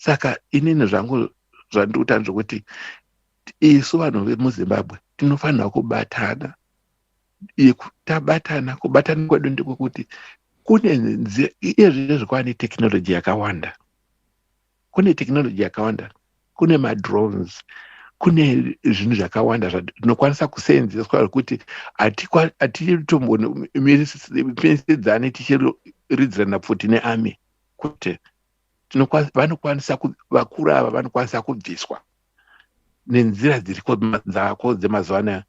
Saka inini zvangu zvandiri kuita ndezvekuti isu vanhu vemuZimbabwe tinofanira kubatana. Tabatana, kubatana kwedu ndekwekuti kune iye zvinezvi kwaane technology yakawanda. Kune technology yakawanda, kune madrones, kune zvinhu zvakawanda zvinokwanisa kuseenzeswa zvekuti hatitombomisidzani tichiridzirana pfuti nearmy. Kuti vanokwanisa vakuru ava vanokwanisa kubviswa nenzira dziriko dzako dzemazuva anaya.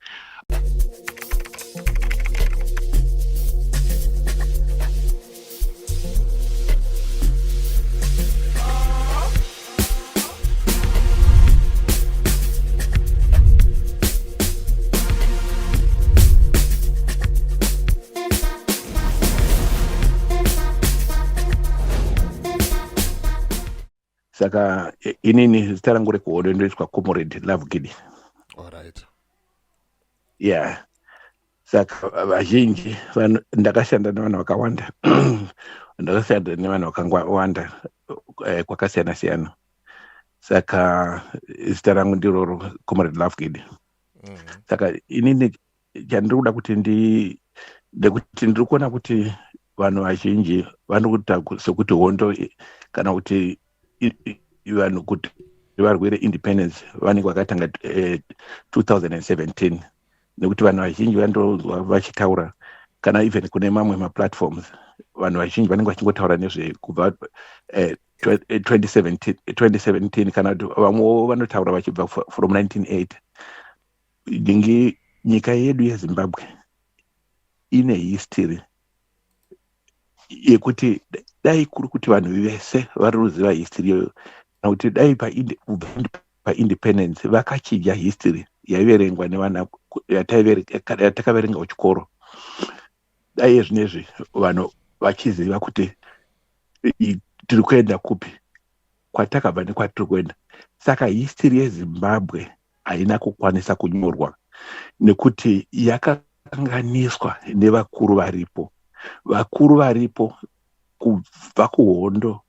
Saka inini zita rangu rekuhondo ndoitwa Comrade Love Gidi. Alright. Yeah. Saka vazhinji ndakashanda nevanhu vakawanda. Ndakashanda nevanhu vakawanda kwakasiyana siyana. Saka zita rangu ndiroro Comrade Love Gidi. Saka inini chandiri kuda kuti ndekuti ndiri kuona kuti vanhu vazhinji vanokuita sekuti hondo kana kuti vanhu kuti varwire independence vanenge vakatanga 2017, nekuti vanhu vazhinji vandonzwa vachitaura kana even kune mamwe maplatforms, vanhu vazhinji vanenge vachingotaura nezve kubva 2017, kana kuti vamwewo vanotaura vachibva from 1980. Ndingi nyika yedu yeZimbabwe ine history yekuti dai kuri kuti vanhu vese vari kuziva history iyoyo, kana kuti dai kubva paindependence vakachinja history yaiverengwa nevana yatakaverenga kuchikoro, dai zvinezvi vanhu vachiziva kuti tiri kuenda kupi, kwatakabva nekwatiri kuenda. Saka history yeZimbabwe haina kukwanisa kunyorwa nekuti yakakanganiswa nevakuru varipo. Vakuru varipo kubva kuhondo,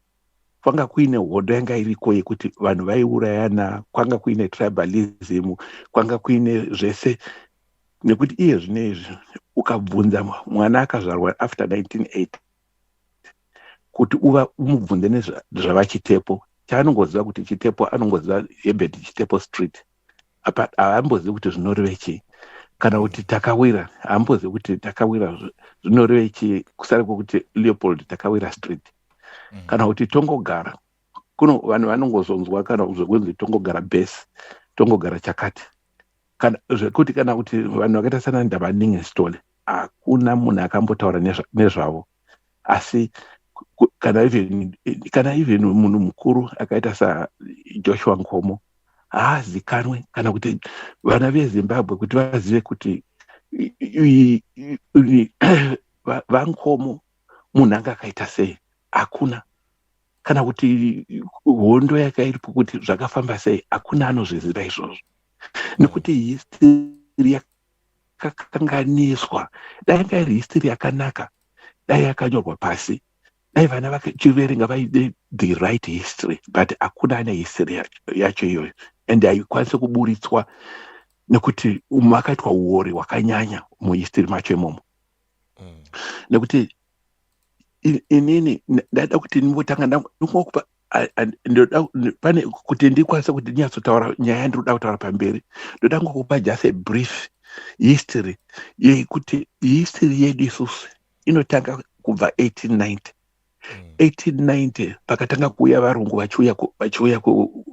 kwanga kuine hondo yanga iriko yekuti vanhu vaiurayana, kwanga kuine tribalism, kwanga kuine zvese. Nekuti iye zvinezvi ukabvunza mwana akazvarwa after 1980 kuti umubvunze nezvavaChitepo, chaanongoziva kuti Chitepo, anongoziva Herbert Chitepo Street, apa haambozivi kuti zvinoreve chii, kana kuti Takawira, haambozivi kuti Takawira zvinoreve chii, kusara kwekuti Leopold Takawira Street. Kana kuti Tongogara, kuno vanhu vanongozonzwa kana zvekunzi Tongogara base, Tongogara chakati, kana zvekuti kana kuti vanhu vakaita sana Ndabaningi Sithole, hakuna munhu akambotaura nezvavo. Asi kana even munhu mukuru akaita saJoshua Nkomo haazikanwe, kana kuti vana veZimbabwe kuti vazive kuti vaNkomo munhu anga akaita sei, hakuna. Kana kuti hondo yaka iripo kuti zvakafamba sei, hakuna anozviziva izvozvo, nekuti history yakakanganiswa. Dai yanga iri history yakanaka, dai yakanyorwa pasi, dai vana vachiverenga vaide the right history, but hakuna ane history yacho iyoyo, and haikwanisi kuburitswa nekuti makaitwa uori hwakanyanya muhistory macho imomo. Nekuti inini ndaida kuti ndimbotanga ndingokupa, ndoda pane kuti ndikwanise kuti ndinyatsotaura nyaya yandiri kuda kutaura pamberi, ndoda ngokupa just a brief history yekuti history yedu isusu inotanga kubva 1890. 1890 pakatanga kuuya varungu vachiuya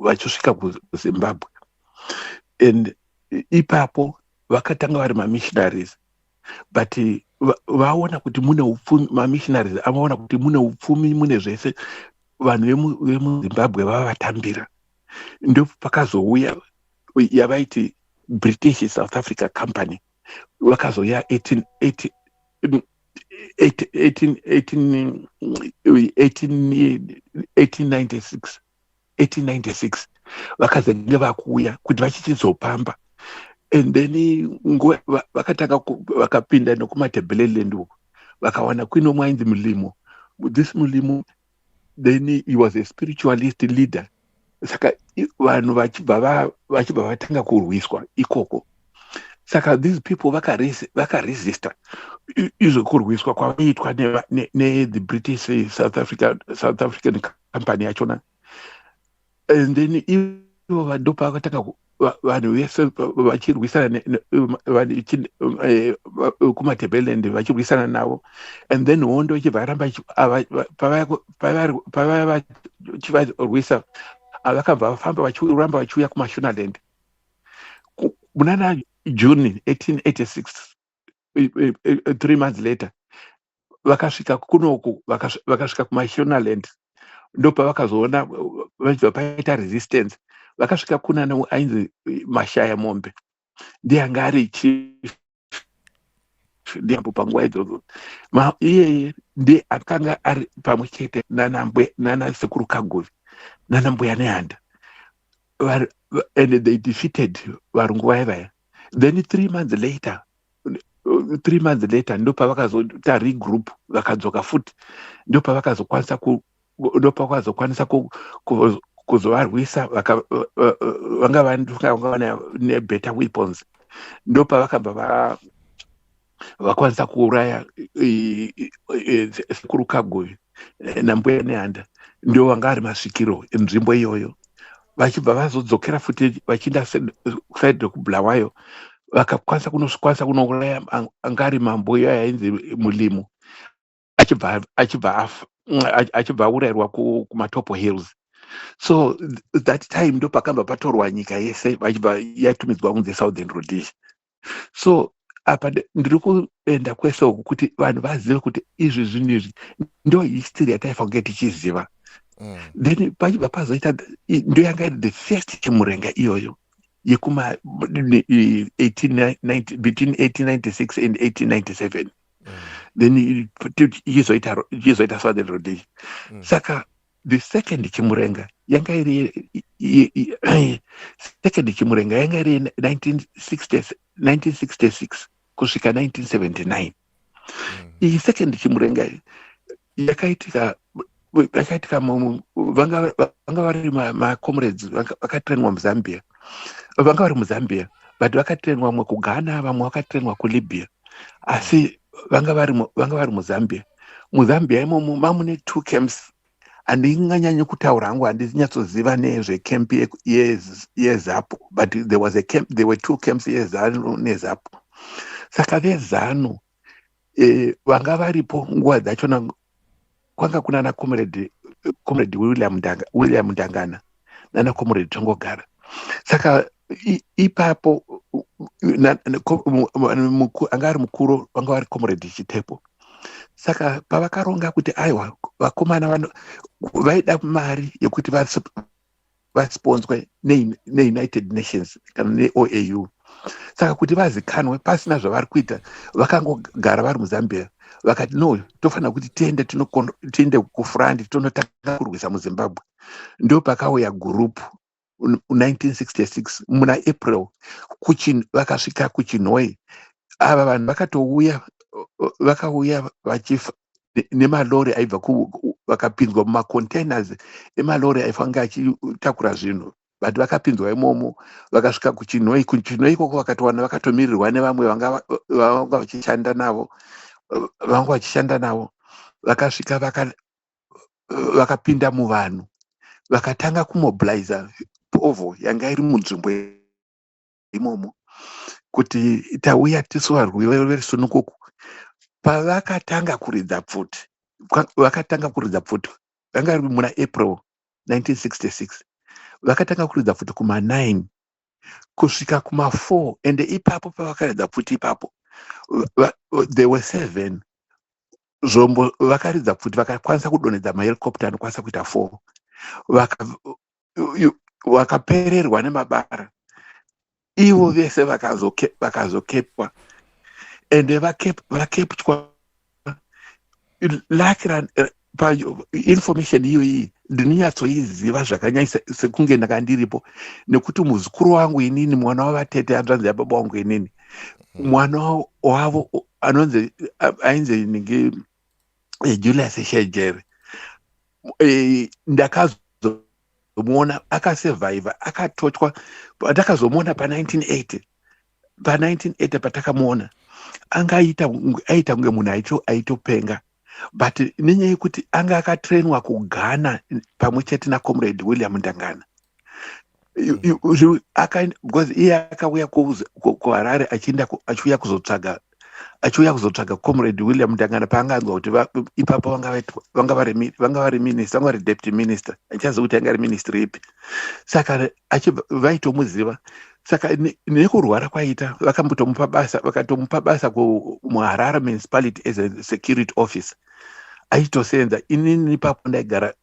vachisvika kuZimbabwe, and ipapo vakatanga vari mamissionaries, but vaona kuti mune upfumi, mamissionaries avaona kuti mune upfumi, mune zvese, vanhu vemuZimbabwe vava vatambira. Ndo pakazouya yavaiti British South Africa Company, vakazouya 1896. 1896 vakazenge vakuuya kuti vachichizopamba, and then nguva vakatanga vakapinda nekuMatebeleland uku, vakawana kuine umwe ainzi Mulimo. This Mulimo, then he was a spiritualist leader. Saka vanhu vachibva vatanga kurwiswa ikoko. Saka these people vakaresista izvo kurwiswa kwavaiitwa nethe British South African Company yachona. And then ivo ndopavakatanga vanhu vese vachirwisana kuMatebeleland, vachirwisana navo. And then hondo ichibva yaramba. Pavaya vachivarwisa, vakabva vafamba vachiramba vachiuya kuMashonaland. Munana June 1886, 3 months later, vakasvika kunoku, vakasvika kuMashonaland. Ndopavakazoona vachibva paita resistance. Vakasvika kuna ainzi Mashaya Mombe, ndiye anga ari chief ndiyambo panguva idzodzo. Iyeye ndiye akanga ari pamwe chete nana Sekuru Kaguvi nana Mbuya Nehanda, and they defeated varungu vaya vaya. Then 3 months later, 3 months later, ndopavakazoita regroup, vakadzoka futi. Ndopavakazokwanisa kuzovarwisa. Vanga vane nebetter weapons. Ndopavakabva vakwanisa kuuraya Sekuru Kaguvi naMbuya Nehanda, ndo vanga ari masvikiro enzvimbo iyoyo. Vachibva vazodzokera futi vachienda side rekuBulawayo, vakakwanisa kunokwanisa kunouraya anga ari mambo iyoyo ainzi Mulimu, achibva achibva aurayirwa kuMatopo Hills. So that time ndo pakabva patorwa nyika yese, vachibva yatumidzwa kunzi Southern Rhodesia. So apa ndiri kuenda kwese uku kuti vanhu vazive kuti izvi zvinhu izvi ndo history yataifanira kunge tichiziva. Then pachibva pazoita, ndo yanga iri the first Chimurenga iyoyo yekuma between 1896 and 1897. Then ichizoita Southern Rhodesia. Saka the second Chimurenga yanga iri, second Chimurenga yanga iri 1966 kusvika 1979. Iyi second Chimurenga yakaitika, vanga vari macomrades vakatrainwa muZambia, vanga vari muZambia, but vakatrainwa vamwe kuGhana, vamwe vakatrainwa kuLibya, asi vanga vari muZambia. MuZambia imomo mamune two camps. Handinganyanyi kutaura hangu, handinyatsoziva nezvecamp yeZAPU, but there was a camp, there were two camps, yeZANU neZAPU. Saka veZANU vanga varipo nguva dzachona kwanga kuna na Comrade William Ndangana nana Comrade Tongogara. Saka ipapo anga ari mukuru vanga vari Comrade Chitepo. Saka pavakaronga kuti aiwa, vakomana vaida mari yekuti vasponsorwe neUnited Nations kana neOAU. Saka kuti vazikanwe pasina zvavari kuita, vakangogara vari muZambia, vakati, "No, tofanira kuti tiende kufront, tonotanga kurwisa muZimbabwe." Ndo pakauya group 1966 muna April, vakasvika kuChinhoyi. Ava vanhu vakatouya, vakauya vachifa nemalori aibva, vakapinzwa mumacontainers emalori aifange achitakura zvinhu, but vakapinzwa imomo, vakasvika kuChinhoyi. KuChinhoyi ikoko vakatowana vakatomirirwa nevamwe vanga vachishanda navo, vanga vachishanda navo. Vakasvika, vakapinda muvanhu, vakatanga kumobiliza povo yanga iri munzvimbo imomo kuti tauya tisu varwi verusununguko. Pavakatanga kuridza pfuti, vakatanga kuridza pfuti, vanga ri muna April 1966, vakatanga kuridza pfuti kuma9 kusvika kuma4. Ende ipapo pavakaridza pfuti ipapo, there were seven zvombo. Vakaridza pfuti, vakakwanisa kudonhedza mahelicopter anokwanisa kuita four. Vakapererwa nemabara ivo vese, vakazokepwa. Ende vakepwa, lucky painformation iyoyi ndinonyatsoiziva zvakanyanyisa sekunge ndanga ndiripo, nekuti muzukuru wangu inini, mwana wavatete, hanzvanzi yababa wangu inini, mwana wavo anonzi, ainzi ninge Julius Shejere. Ndakazo Takazomuona akasurvivha, akatochwa. Patakazomuona pa1980, pa1980 patakamuona, anga aita kunge munhu aitopenga, but nenyaya yekuti anga akatrainwa kuGhana pamwe chete naComrade William Ndangana, because iye akauya kuHarare achienda achiuya kuzotsvaga Comrade William Ndangana paanga anzwa kuti ipapo vanga vari minister, vanga vari deputy minister, achiziva kuti anga ari ministry ipi. Saka vaitomuziva. Saka nekurwara kwaita, vakambotomupa basa, vakatomupa basa muHarare Municipality as a security officer, aitosenza. Inini ipapo ndaigara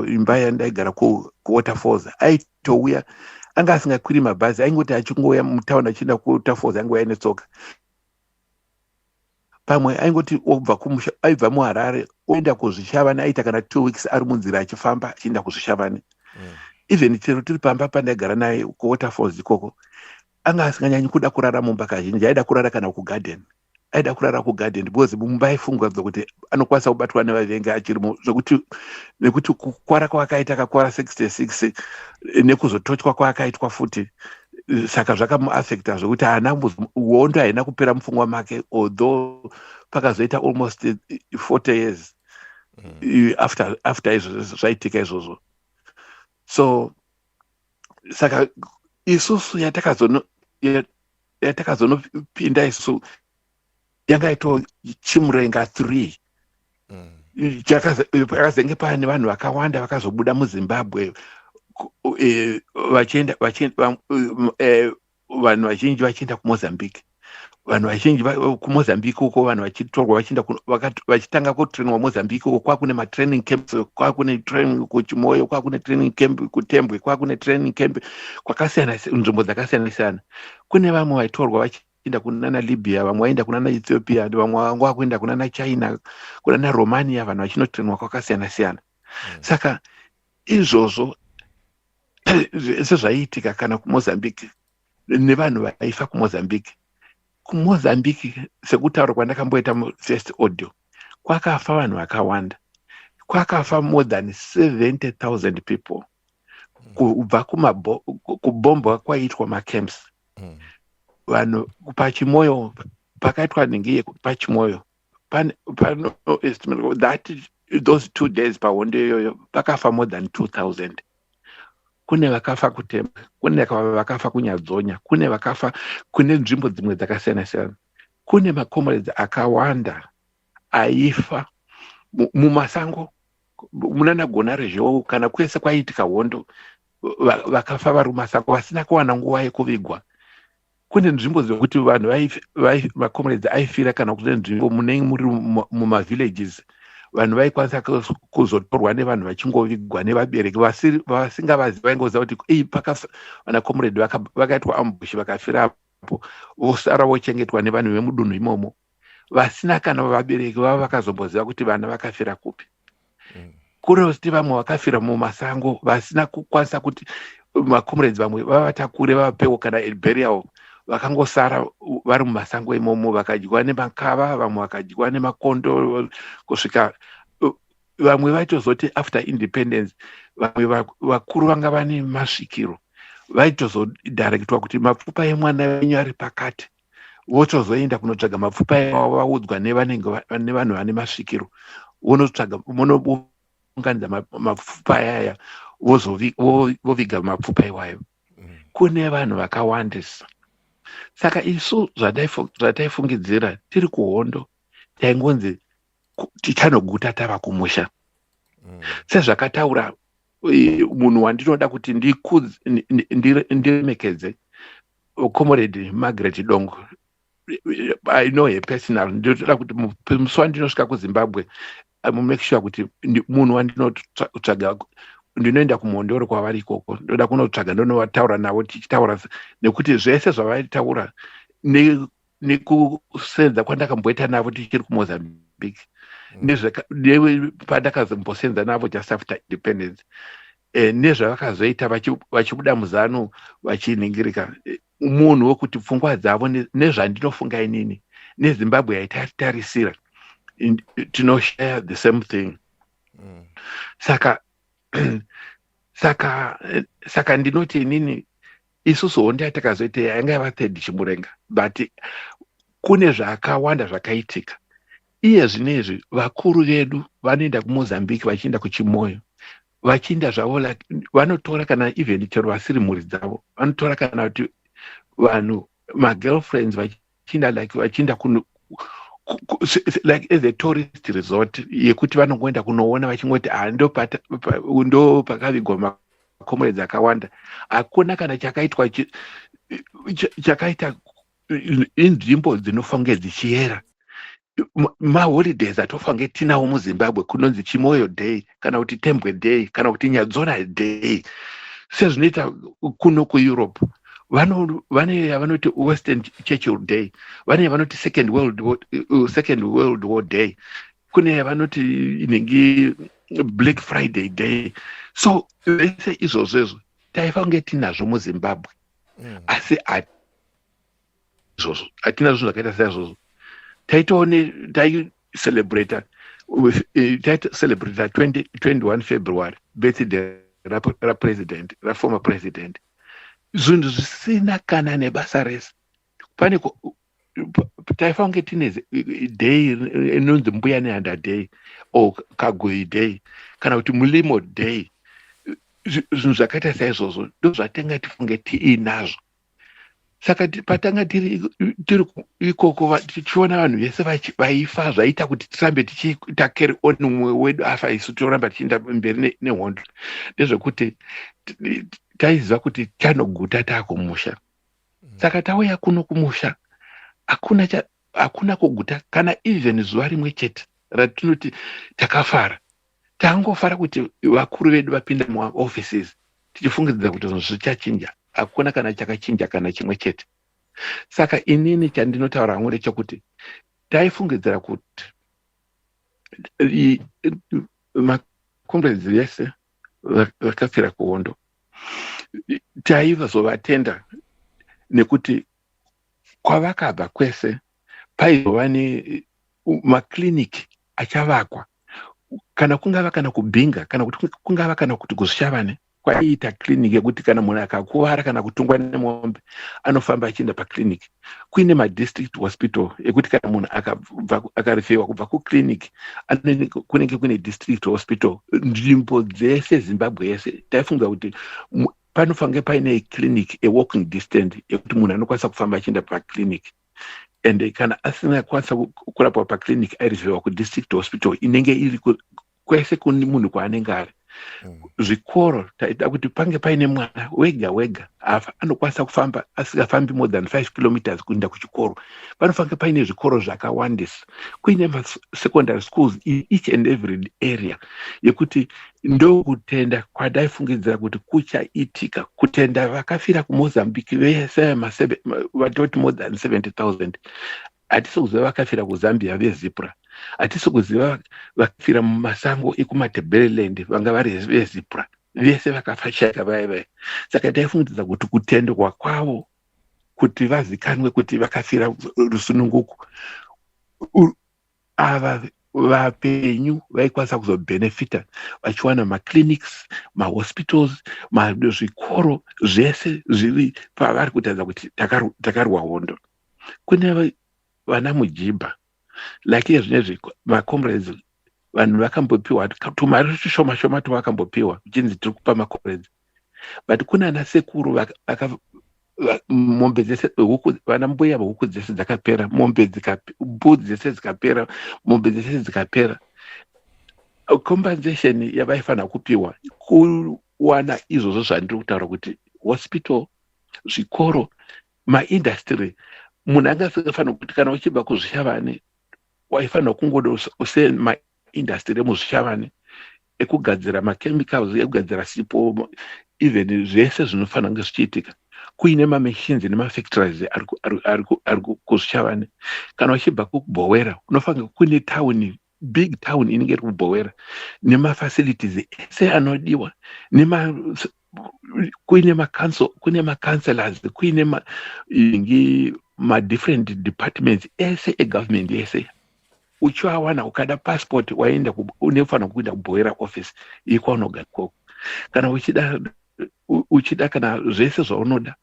imba yandaigara kuWaterfalls. Aitouya, anga asingakwiri mabhazi, aingoti achingouya mutauni achienda kuWaterfalls, aingouya netsoka. Pamwe aingoti obva kumusha, aibva muHarare oenda kuZvishavane, aita kana 2 weeks ari munzira achifamba achienda kuZvishavane. Even chero tiri pamba pandaigara naye kuWaterfalls ikoko, anga asinganyanyi kuda kurara mumba kazhinji. Aida kurara kana kugarden, aida kurara kugarden, because mumba aifunga kuti anokwanisa kubatwa nevavengi achirimo, zvokuti nekuti kukwara kwaakaita, akakwara 66, nekuzotochwa kwaakaitwa futi, saka zvakamuafecta zvokuti haana, hondo haina kupera mupfungwa make, although pakazoita almost 40 years after izvozvo zvaitika izvozvo. So saka isusu yatakazonopinda isusu yanga ito Chimurenga 3. Pakazenge paine vanhu vakawanda vakazobuda muZimbabwe, vachienda, vanhu vazhinji vachienda kuMozambique, vanhu vazhinji kuMozambique uko, vanhu vachitorwa vachienda, vachitanga kutrainwa Mozambique uko. Kwakune matraining camps, kwakune training kuChimoio, kwakune training camp kuTembwe, kwakune training camp kwakasiyana, nzvimbo dzakasiyana siyana. Kune vamwe vaitorwa vachienda kunana Libya, vamwe vaenda kunana Ethiopia, vamwe vanga vakuenda kunana China, kunana Romania, vanhu vachinotrainwa kwakasiyana siyana. Saka izvozvo sezvaiitika kana kuMozambique, nevanhu vaifa kuMozambique, kuMozambique sekutaura kwandakamboita mufirst audio, kwakafa vanhu vakawanda, kwakafa more than 70 000 people kubva kubhombwa kwaiitwa macamps. Vanhu paChimoio pakaitwa nhingi paChimoio pano that those 2 days pahondo iyoyo pakafa more than 2000. Kune vakafa kuTembwe, kune vakafa kuNyadzonya, kune vakafa kune nzvimbo dzimwe dzakasiyana siyana. Kune macomrades akawanda aifa mumasango munana Gonarezhou kana kwese kwaiitika hondo, vakafa vari mumasango vasina kuwana nguva yekuvigwa. Kune nzvimbo dzekuti vanhu, macomrades aifira kana kune nzvimbo munenge muri mumavillages, vanhu vaikwanisa kuzotorwa nevanhu vachingovigwa nevabereki vasingavazivi, vaingoziva kuti ei pakafa vana comrade, vakaitwa ambush, vakafirapo, vosara vochengetwa nevanhu vemudunhu imomo vasina kana vabereki vavo vakazomboziva kuti vana vakafira kupi. Kureva kuti vamwe vakafira mumasango vasina kukwanisa kuti macomrades vamwe vavatakure vavapewo kana burial, vakangosara vari mumasango imomo, vakadyiwa nemakava, vamwe vakadyiwa nemakondo, kusvika vamwe vaitozoti after independence, vamwe vakuru vanga vane masvikiro vaitozodirectwa kuti mapfupa emwana wenyu ari pakati, votozoenda kunotsvaga mapfupa avo vaudzwa nevanenge nevanhu vane masvikiro, vonotsvaga, vonounganidza mapfupa ayaya, voviga mapfupa iwayo. Kune vanhu vakawandisa. Saka isu zvataifungidzira tiri kuhondo, taingonzi tichanoguta tava kumusha. Sezvakataura munhu wandinoda kuti ndiremekedze, Comrade Margaret Dongo, I know her personal. Ndinotoda kuti musi wandinosvika kuZimbabwe, mumake sure kuti munhu wandinotsvaga, ndinoenda kuMhondoro kwavari ikoko, ndoda kunotsvaga, ndonovataura navo, tichitaura, nekuti zvese zvavaitaura nekusenza kwandakamboita navo tichiri kuMozambique, pandakazombosenza navo just after independence, nezvavakazoita vachibuda muZANU vachiningirika, munhu wekuti pfungwa dzavo nezvandinofunga inini neZimbabwe yaitarisira, tinoshare the same thing. Saka Saka ndinoti inini, isusu hondo yatakazoita yanga yava third Chimurenga, but kune zvakawanda zvakaitika. Iye zvinezvi vakuru vedu vanoenda kuMozambique, vachienda kuChimoyo, vachiinda zvavo, like vanotora kana even chero vasiri mhuri dzavo, vanotora kana kuti vanhu, magirlfriends, vachiinda like vachiinda kuno like as a tourist resort, yekuti vanongoenda kunoona vachingoti, "Ah, ndo pakavigwa macomrades akawanda." Hakuna kana chakaitwa chakaita inzvimbo dzinofange dzichiyera. Maholidays atofange tinawo muZimbabwe kunonzi Chimoyo Day, kana kuti Tembwe Day, kana kuti Nyadzora Day, sezvinoita kuno kuEurope. Vane yavanoti Winston Churchill Day, vane yavanoti Second World War Day, kune yavanoti inenge Black Friday Day. So vese izvozvo izvo taifange tinazvo muZimbabwe. Asi izvozvo hatina zvinhu zvakaita saizvozvo. Taitoone taicelebrata, taicelebrata 21 February, birthday rapresident, raformer president, zvinhu zvisina kana nebasa rese. Pane taifanira kunge tine day inonzi Mbuya Nehanda Day or Kagoi Day, kana kuti Mulimo Day. Zvinhu zvakaita saizvozvo ndo zvatanga tifunge tiinazvo. Saka patanga tiri ikoko, tichiona vanhu vese vaifa, zvaita kuti tirambe tichiita carry on. Mumwe wedu afa, isu toramba tichienda mberi nehondo. Ndezvekuti taiziva kuti tanoguta taakumusha. Saka tauya kuno kumusha, hakuna kuguta kana even zuva rimwe chete ratinoti takafara. Tangofara kuti vakuru vedu vapinda mumaoffices, tichifungidzira kuti zvinhu zvichachinja. Hakuna kana chakachinja, kana chimwe chete. Saka inini chandinotaura hangu ndechekuti taifungidzira kuti macomrades vese vakafira kuhondo taizovatenda nekuti kwavakabva kwese paizova nemaclinic achavakwa, kana kungava kana kuBinga, kana kuti kungava kana kuti kuZvishavane, kwaiita clinic yekuti kana munhu akakuvara kana kutungwa nemombe anofamba achienda paclinic. Kuine madistrict hospital ekuti kana munhu akarefewa kubva kuclinic, kunenge kune district hospital. Nzvimbo dzese, Zimbabwe yese, taifunga kuti panofange paine clinic, a walking distance, yekuti munhu anokwanisa kufamba achienda paclinic, and kana asina kukwanisa kurapwa paclinic, airefewa kudistrict hospital inenge iri kwese munhu kwaanenge ari. Zvikoro, taida kuti pange paine mwana wega wega anokwanisa kufamba asingafambi more than 5 kilometers kuenda kuchikoro. Panofange paine zvikoro zvakawandisa, kuine masecondary schools in each and every area, yekuti ndokutenda kwadaifungidzira kuti kuchaitika, kutenda vakafira kuMozambique vese vatoti more than 70,000. Hatisi kuziva vakafira kuZambia veZIPRA, hatisi kuziva vakafira mumasango ekuMatebeleland vanga vari veZIPRA, vese vakafashaka vaya vaya. Saka taifungidza kuti kutendwa kwavo, kuti vazikanwe kuti vakafira rusununguko, ava vapenyu vaikwanisa kuzobhenefita vachiwana maclinics, mahospitals, zvikoro zvese zviri pavari kutaridza kuti takarwa hondo. Kune vana mujibha, like iye zvinezvi macomrades, vanhu vakambopiwa tumari tushoma shoma twavakambopiwa kuchinzi tiri kupa macomrades, but kuna ana sekuru mombe dzese, huku, vana mbuya, huku dzese dzakapera, mombe, mbudzi dzese dzikapera, mombe dzese dzikapera. Compensation yavaifanira kupiwa kuwana izvozvo zvandiri kutaura kuti hospital, zvikoro, maindustry, munhu anga asingafanira kuti kana uchibva kuZvishavane waifanira kungoda use maindustry emuZvishavane ekugadzira machemicals, ekugadzira sipo, even zvese zvinofanira kunge zvichiitika, kuine mamachines nemafactories ari kuZvishavane. Kana uchibva kuBhowera, unofanira kune town, big town inenge iri kuBhowera, nemafacilities ese anodiwa, kuine macouncil, kune macouncillors, kuine ingi madifferent departments ese egovernment yese uchivawana. Ukada passport, waenda, unofanira kuenda kuBhowera office ikwaunogara ikoko. Kana uchida kana zvese zvaunoda,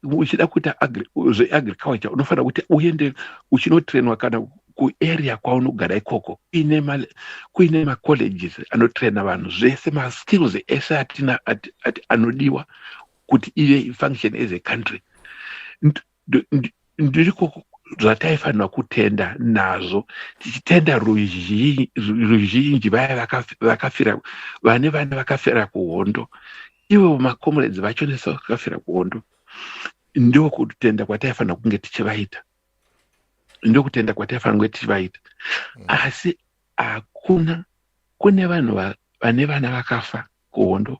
uchida kuita zveagriculture, unofanira kuti uende uchinotrainwa kana kuarea kwaunogara ikoko kuine macolleges anotraina vanhu zvese, maskills ese atina anodiwa kuti ive function as a country. Ndiriko zvataifanira kutenda nazvo, tichitenda ruzhinji vaya vakafira, vane vana vakafira kuhondo, ivo macomrades vachonesa vakafira kuhondo. Ndo kutenda kwataifanira kunge tichivaita, ndokutenda kwataifanira kunge tichivaita. Asi hakuna. Kune vanhu vane vana vakafa kuhondo,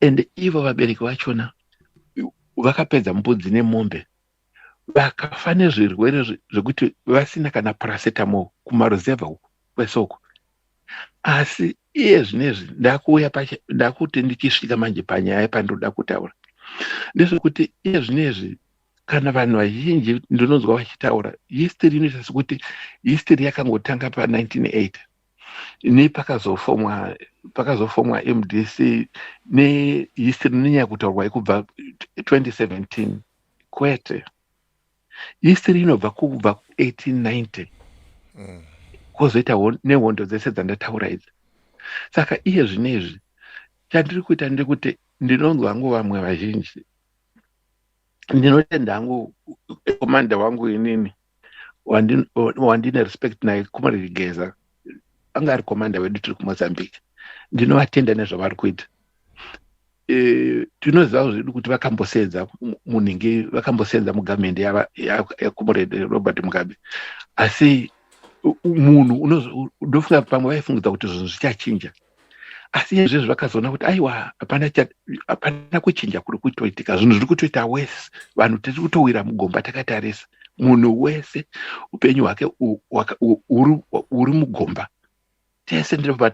ende ivo vabereki vachona vakapedza mbudzi nemombe, vakafa nezvirwere zvekuti vasina kana paracetamol kumaruzevha kwese uko. Asi iye zvinezvi ndakuuya, ndakuti ndichisvika manje panyaya pandoda kutaura, ndezvekuti iye zvinezvi kana vanhu vazhinji ndinonzwa vachitaura history, inoita sekuti history yakangotanga pa1980 nepakazofomwa MDC, nehistory nenyaya kutaurwa yekubva 2017. Kwete, history inobva kubva ku1890, kwozoita nehondo dzese dzandataura idzi. Saka iye zvinezvi chandiri kuita ndekuti ndinonzwa hangu vamwe vazhinji, ndinotenda hangu commander wangu inini wandine respect naye, Comrade Geza, anga ari commander wedu tiri kuMozambique. Ndinovatenda nezvavari kuita. Tinoziva zvedu kuti vakambosenza munhingi, vakambosenza mugovernment yaComrade Robert Mugabe. Asi munhu ndofunga pamwe vaifungidza kuti zvinhu zvichachinja, asi izvezvi vakazoona kuti aiwa, hapana kuchinja kuri kutoitika. Zvinhu zviri kutoita wese, vanhu tiri kutowira mugomba takatarisa. Munhu wese upenyu hwake huri mugomba tese. Ndinobva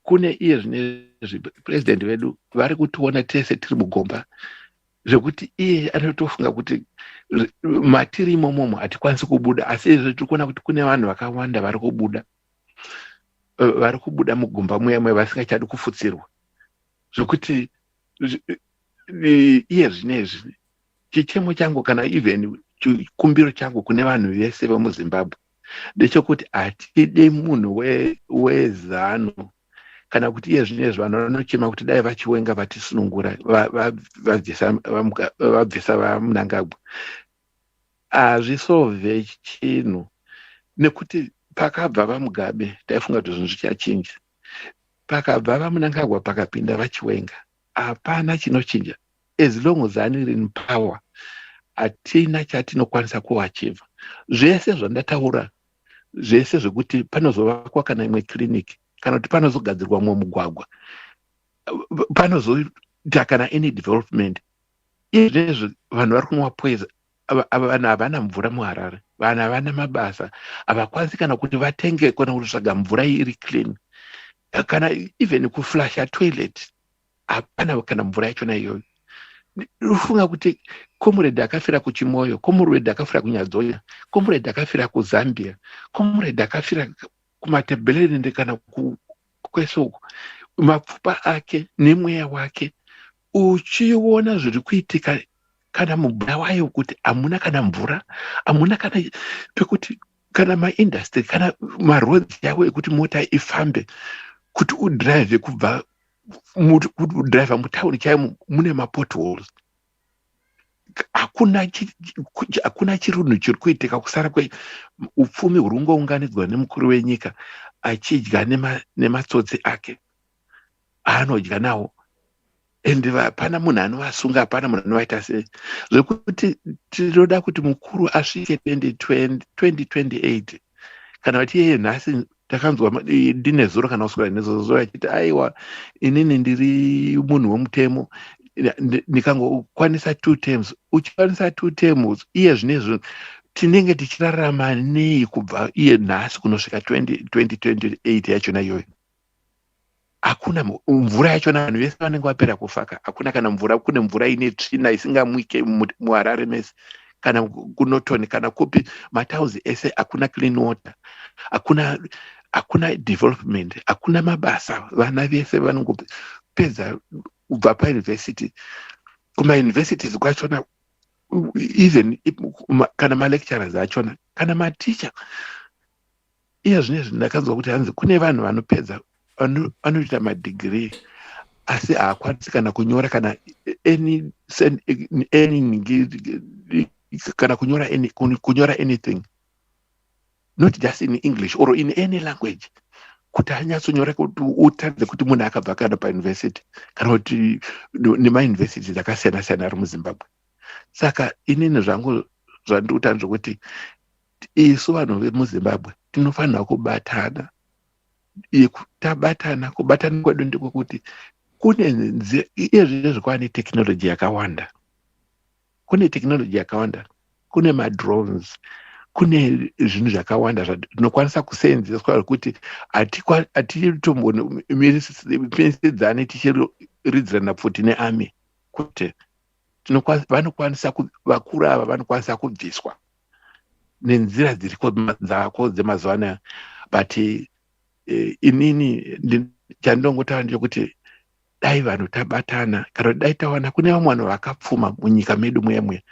kune iye zvinezvi purezidendi vedu vari kutiona tese tiri mugomba, zvekuti iye anotofunga kuti matiri imomomo hatikwanisi kubuda. Asi izvo tiri kuona kuti kune vanhu vakawanda vari kubuda, vari kubuda mugomba muya muya, vasingachadi kufutsirwa, zvokuti iye zvinezvi chichemo changu kana even chikumbiro changu kune vanhu vese vemuZimbabwe ndechekuti hatide munhu weZANU kana kuti iye zvinezvi vanhu vanochema kuti dai vaChiwenga vatisunungura, vabvisa vaMnangagwa. Hazvisolve chinhu, nekuti pakabva vaMugabe taifunga kuti zvinhu zvichachinja. Pakabva vaMnangagwa pakapinda vaChiwenga, hapana chinochinja. As long ZANU iri in power, hatina chatinokwanisa kuachieva. Zvese zvandataura zvese zvekuti panozovakwa kana imwe clinic, kana kuti panozogadzirwa mumwe mugwagwa, panozoita kana any development, izvezvi vanhu vari kunwa poison. Vanhu havana mvura muHarare, vanhu havana mabasa, havakwanisi kana kuti vatenge kana kutsvaga mvura iri clean, kana even kuflusha toilet hapana kana mvura yachona iyoyo. Ufunga kuti comrade akafira kuChimoio, comrade akafira kuNyadzonya, comrade akafira kuZambia, comrade akafira kuMatebeleland kana kwese uko, mapfupa ake nemweya wake uchiona zviri kuitika kana muBulawayo, kuti hamuna kana mvura, hamuna kana pekuti kana maindustry, kana maroads yavo ekuti mota ifambe, kuti udrive kubva kudriva mutauni chaimo mune mapotholes. Hakuna chirunhu chiri kuitika kusara kweupfumi huri kungounganidzwa nemukuru wenyika achidya nematsotsi ake aanodya nawo, and hapana munhu anovasunga, hapana munhu anovaita sei. Zvekuti tinoda kuti mukuru asvike 2028, kana kuti iyeye nhasi takanzwa ndine zuro kana kuswera nezuro achiti, "Aiwa, inini ndiri munhu wemutemo, ndikangokwanisa two terms." Uchikwanisa two terms, iye zvinezvi tinenge tichirarama nei kubva iye nhasi kunosvika 2028 yachona iyoyo? Hakuna mvura yachona, vanhu vese vanenge vapera kufaka, hakuna kana mvura. Kune mvura ine tsvina isingamwike muHarare mese, kana kuNorton, kana kupi, matowns ese hakuna clean water, hakuna. Hakuna development, hakuna mabasa. Vana vese vanongopedza kubva pauniversity, kumauniversities kwachona, even kana malecturers achona kana maticha. Iye zvinezvi ndakanzwa kuti hanzi kune vanhu vanopedza, vanoita madegree, asi haakwanisi kana kunyora kana any kana kunyora anything, not just in English or in any language, kuti anyatsonyora, kuti utaridze kuti munhu akabva kana pauniversity kana kuti nemauniversities akasiyana siyana ari muZimbabwe. Saka inini zvangu zvandiri kutaura zvokuti isu vanhu vemuZimbabwe tinofanira kubatana. Tabatana, kubatana kwedu ndekwekuti kune iye zvinezvi kwaane technology yakawanda, kune technology yakawanda, kune madrones, kune zvinhu zvakawanda zvatinokwanisa kuseenzeswa, zvekuti hatitombomisidzani tichiridzirana pfuti nearmy. Kuti vanokwanisa, vakuru ava vanokwanisa kubviswa nenzira dziriko dzako dzemazuva anaya. But inini chandinongotaura ndechekuti dai vanhu tabatana, kana kuti dai tawana kune vamwe vanhu vakapfuma munyika medu muya muya,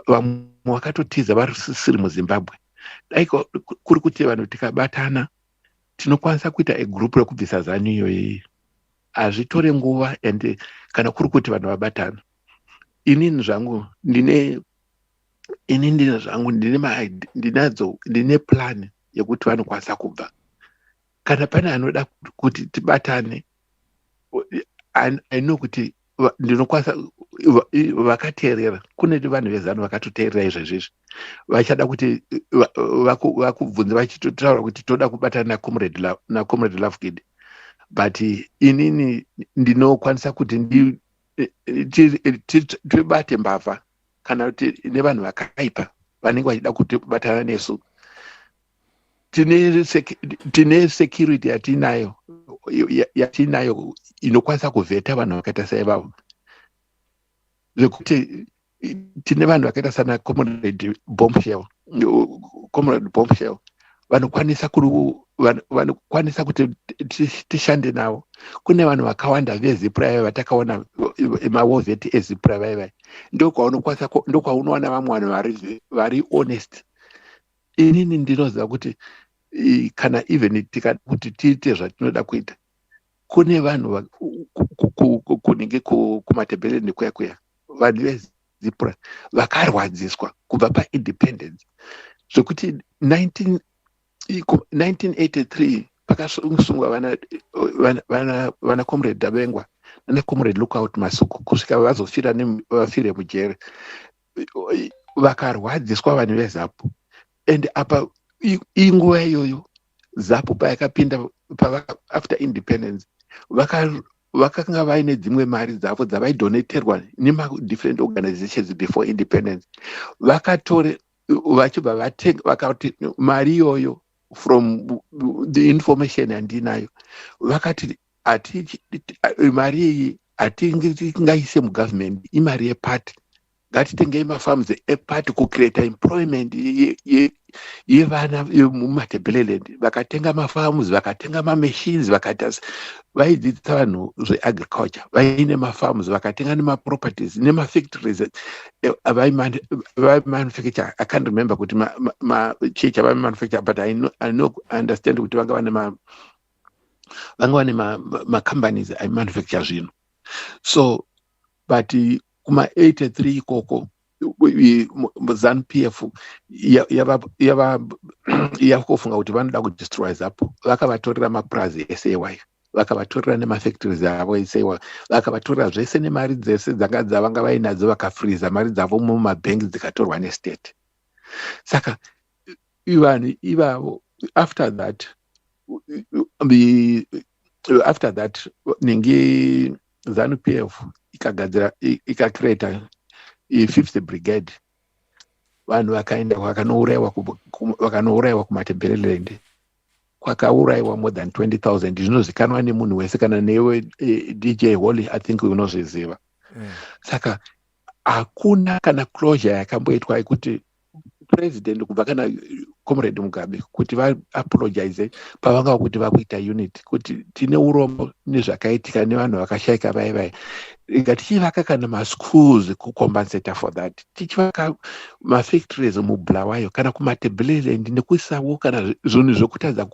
vamwe vakatotiza varisiri muZimbabwe. Dai kuri kuti vanhu tikabatana, tinokwanisa kuita egroup rekubvisa ZANU iyoyi. Hazvitore nguva, and kana kuri kuti vanhu vabatana, inini zvangu ndine, ini ndine zvangu, ndine ndinadzo, ndine plan yekuti vanokwanisa kubva. Kana pane anoda kuti tibatane, I know kuti ndinokwanisa vakateerera. Kune vanhu veZANU vakatoteerera izvezvizvi, vachada kuti vakubvunze, vachitotaura kuti toda kubatana naComrade Lovegood. But inini ndinokwanisa kuti tibate mbavha kana kuti nevanhu vakaipa vanenge vachida kuti kubatana nesu. Tine security yatinayo inokwanisa kuvheta vanhu vakaita saivavo, zvekuti tine vanhu vakaita sana Comrade Bombshell, Comrade Bombshell, vanokwanisa kuti tishande navo. Kune vanhu vakawanda veZIPRA vaiva vatakaona, mawar vet eZIPRA vaivai, ndokwaunowana vamwe vanhu vari honest. Inini ndinoziva kuti kana even tikada kuti tiite zvatinoda kuita, kune vanhu kunenge kuMatebheleni kuya kuya, vanhu veZIPRA vakarwadziswa kubva paindependence, zvekuti 1983 pakasungwa vana Comrade Dabengwa nana Comrade Lookout Masuku, kusvika vazofira, vafire mujere. Vakarwadziswa vanhu veZAPU. And apa inguva iyoyo ZAPU payakapinda after independence, vakanga vaine dzimwe mari dzavo dzavaidoneterwa nemadifferent organizations before independence. Vakatore vachibva vatenga, vakati mari iyoyo, from the information yandinayo, vakati ati mari iyi hatingaise mugovernment, imari yepati, ngatitengei mafarms epati kucreata employment yevana muMatebeleland. Vakatenga mafarms, vakatenga mamachines, vakaita vaidzidzisa vanhu zveagriculture, vaine mafarms, vakatenga nemaproperties nemafactories vaimanufacture. I can't remember kuti chii chavaimanufacture, but I know, understand kuti vanga vane macompanies aimanufacture zvinhu. So but kuma-83 ikoko, ZANU PF yakufunga kuti vanoda kudestroy ZAPU. Vakavatorera mapurazi ese iwayo, vakavatorera nemafactories avo ese iwayo, vakavatorera zvese nemari dzese dzanga dzavanga vainadzo. Vakafriza mari dzavo mumabhengi, dzikatorwa nestate. Saka vanhu ivavo, after that ningi ZANU PF ikagadzira, ikacreata Fifth Brigade. Vanhu vakaenda vakanourayiwa kuMatebeleland, kwakaurayiwa more than 20,000, zvinozikanwa nemunhu wese, kana newe DJ Holly, I think unozviziva. Saka hakuna kana closure yakamboitwa yekuti president kubva kana Comrade Mugabe kuti vaapologize pavanga kuti vakuita unity, kuti tine urombo nezvakaitika nevanhu vakashayika vai vai. Inga tichivaka kana maschools kucompensata for that, tichivaka mafactories muBulawayo kana kuMatebeleland, nekuisawo kana zvinhu zvekutadza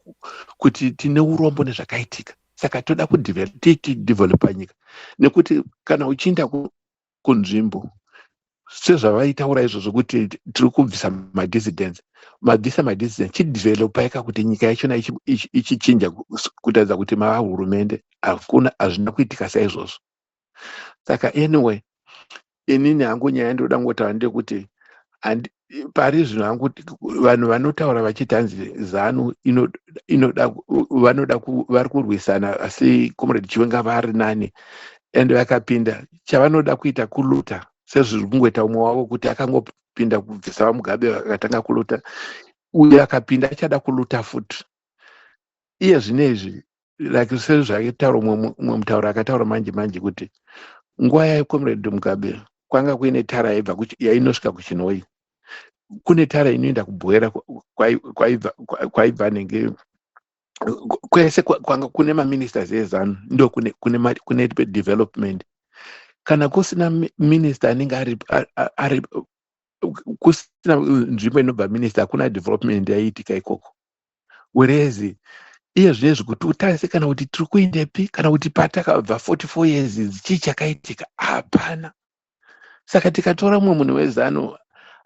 kuti tine urombo nezvakaitika, saka toda kutidevelopa nyika. Nekuti kana uchiinda kunzvimbo sezvavaitaura izvozvo kuti tiri kubvisa madissidents, mabvisa madissidents, chidevelopai kuti nyika yachona ichichinja kutaridza kuti mava hurumende. Hakuna, hazvina kuitika saizvozvo. Saka anyway, inini hangu nyaya ndoda ngotaura ndeyekuti pari zvino hangu vanhu vanotaura vachiti hanzi ZANU inoda, vanoda, vari kurwisana, asi Comrade Chiwenga vari nani and vakapinda chavanoda kuita kuloota, sezviri kungoita umwe wavo kuti akangopinda kubvisa vaMugabe akatanga kuloota. Uyo akapinda achada kuloota futi. Iye zvinezvi, like sezvaitaura umwe mutauro akataura manje manje kuti nguva yaComrade Mugabe kwanga kuine tara yaibva yainosvika kuChinhoyi, kune tara inoenda kuBuhera, kwaibva nenge kwese kwanga kune maministers eZANU, ndo kune development. Kana kusina minister anenge ari, kusina nzvimbo inobva minister, hakuna development yaiitika ikoko. Whereas iye zvinezvi kuti utarise kana kuti tiri kuendepi, kana kuti patakabva 44 years chii chakaitika, hapana. Saka tikatora mumwe munhu weZANU,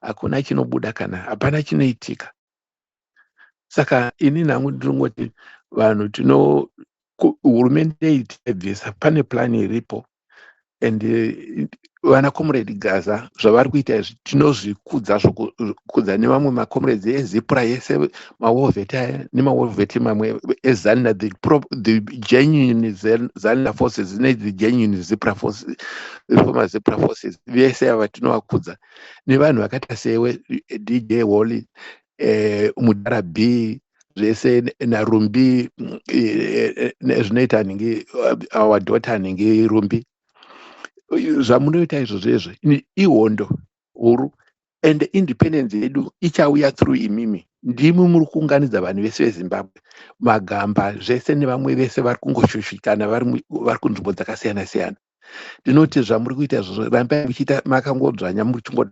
hakuna chinobuda kana hapana chinoitika. Saka ini hangu ndinongoti vanhu tino hurumende iyi taibvisa, pane plan iripo. And vana Comrade Gaza zvavari kuita izvi tinozvikudza, zvokudza nevamwe macomrades eZIPRA yese, mawar vet aya nemawar vet mamwe eZANLA, the genuine ZANLA forces nethe genuine ZIPRA forces, former ZIPRA forces, vese ava tinovakudza, nevanhu vakaita sewe DJ Wally, Mudara B, zvese naRumbi, nezvinoita nhingi, our daughter nhingi Rumbi. Zvamunoita izvozvo izvo ihondo huru, and independence yedu ichauya through imimi. Ndimi muri kuunganidza vanhu vese veZimbabwe, magamba zvese nevamwe vese vari kungoshushikana vari kunzvimbo dzakasiyana siyana. Ndinoti zvamuri kuita izvozvo, rambai muchiita makangodzvanya muchingo.